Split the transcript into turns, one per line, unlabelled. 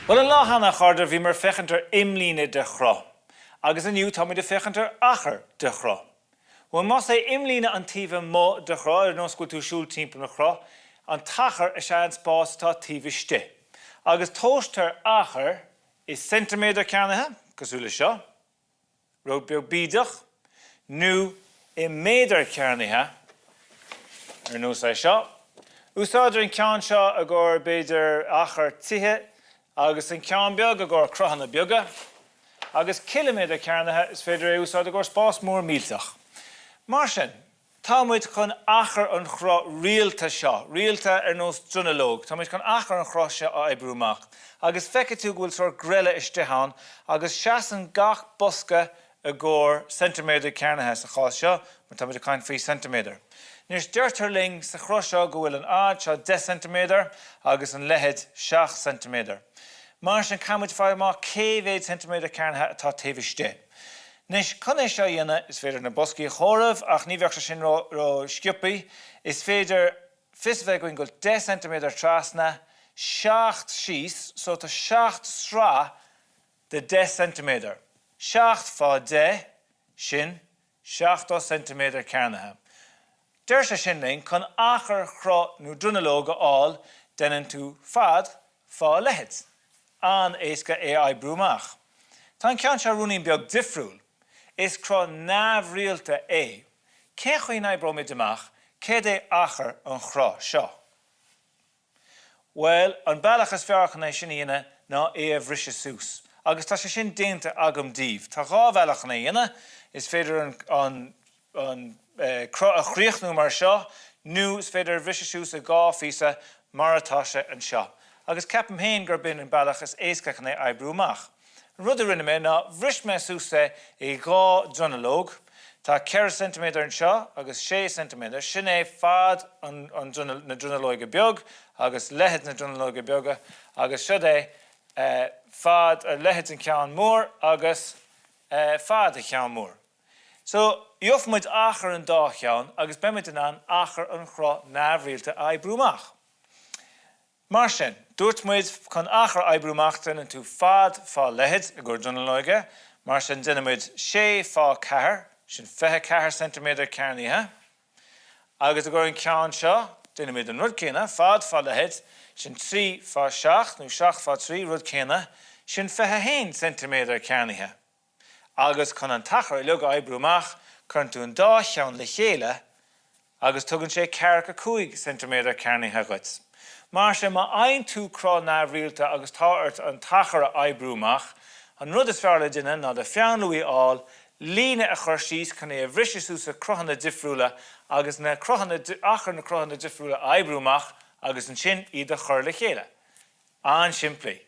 Bhuel, an lá cheana, a chairde, bhíomar ag féachaint ar imlíne de chruth. Agus inniu táimid ag féachaint ar achar de chruth. Bhuel, más é imlíne an taobh amuigh de chruth, ar nós go bhfuil tú ag siúl timpeall an chruth, an t-achar is ea an spás atá taobh istigh. Agus tomhaistear achar i ceintiméadar cearnaithe, cosúil le seo. rud beag bídeach, nó i méadar cearnaithe, ar nós é seo. Úsáidtear an ceann seo i gcomhair, b'fhéidir, achar tithe, agus an ceann beag i gcomhair cruthanna beaga. Agus ciliméadar cearnaithe, is féidir é a úsáid i gcomhair spás mór millteach. Mar sin, Tá muid chun achar an chruth rialta seo, rialta ar nós dronuilleog, tá muid chun achar an chruth seo a oibriú amach. Agus feicfidh tú go bhfuil sórt greille istigh ann agus seasann gach bosca i gcomhair ceintiméadar cearnaithe sa chás seo, mar tá muid ag caint faoi ceintiméadar. Anois, deirtear linn sa chruth seo go bhfuil an fhad seo 10 ceintiméadar agus an leithead 7 ceintiméadar. Mar sin, caithfidh muid fáil amach cé mhéad ceintiméadar cearnaithe atá taobh istigh. Anois, chun é seo a dhéanamh, is féidir na boscaí a chomhaireamh, ach ní bheadh sé sin ró-sciobtha. Is féidir fios a bheith againn go bhfuil 10 ceintiméadar trasna, 7 síos, so tá 7 sraith de 10 ceintiméadar. 7 fá 10, sin 70 ceintiméadar cearnaithe. Deir sé sin linn, chun achar chruth nó dronuilleog a fháil, déanann tú fad fá leithead. An-éasca é a oibriú amach. Tá an ceann seo ruainnín beag difriúil. Is cruth neamhrialta é. Cén chaoi a n-oibreoimid amach céard é achar an chruth seo? Bhuel, an bealach is fearr chun é sin a dhéanamh ná é a bhriseadh suas. Agus tá sé sin déanta agam daoibh. Tá dhá bhealach chun é a dhéanamh. Is féidir an an cruth a chríochnú mar seo nó is féidir a bhriseadh suas i dhá phíosa mar atá sé anseo. Agus ceapaim féin gurb in an bealach is éasca chun é a oibriú amach. An rud a rinne mé ná bhris mé suas é i dhá dronuilleog. Tá 4 ceintiméadar anseo agus 6 ceintiméadar, sin é fad an na dronuilleoige beag agus leithead na dronuilleoige beaga agus siod é fad, leithead an ceann mór agus fad an cheann mór. So, gheobhaidh muid achar an dá cheann agus beidh muid in ann achar an chruth neamhrialta a oibriú amach. Mar sin, dúirt muid, chun achar a oibriú amach déanann tú fad fá leithead i gcomhair dronuilleoige, mar sin déanann muid 6 fá 4, sin 24 ceintiméadar cearnaithe, agus i gcomhair an ceann seo, déanann muid an rud céanna, fad fá leithead, sin 3 fá 7, nó 7 fá 3, rud céanna, sin 21 ceintiméadar cearnaithe. Agus chun an t-achar uilig a oibriú amach, cuireann tú an dá cheann le chéile agus tugann sé ceathracha cúig ceintiméadar cearnaithe dhuit. Mar sin, má fhaigheann tú cruth neamhrialta agus tá ort an t-achar a oibriú amach, an rud is fearr le déanamh ná do pheann luaidhe a fháil, líne a chur síos chun é a bhriseadh suas i cruthanna difriúla agus na cruthanna, achar na cruthanna difriúla a oibriú amach agus ansin iad a chur le chéile. An-simplí.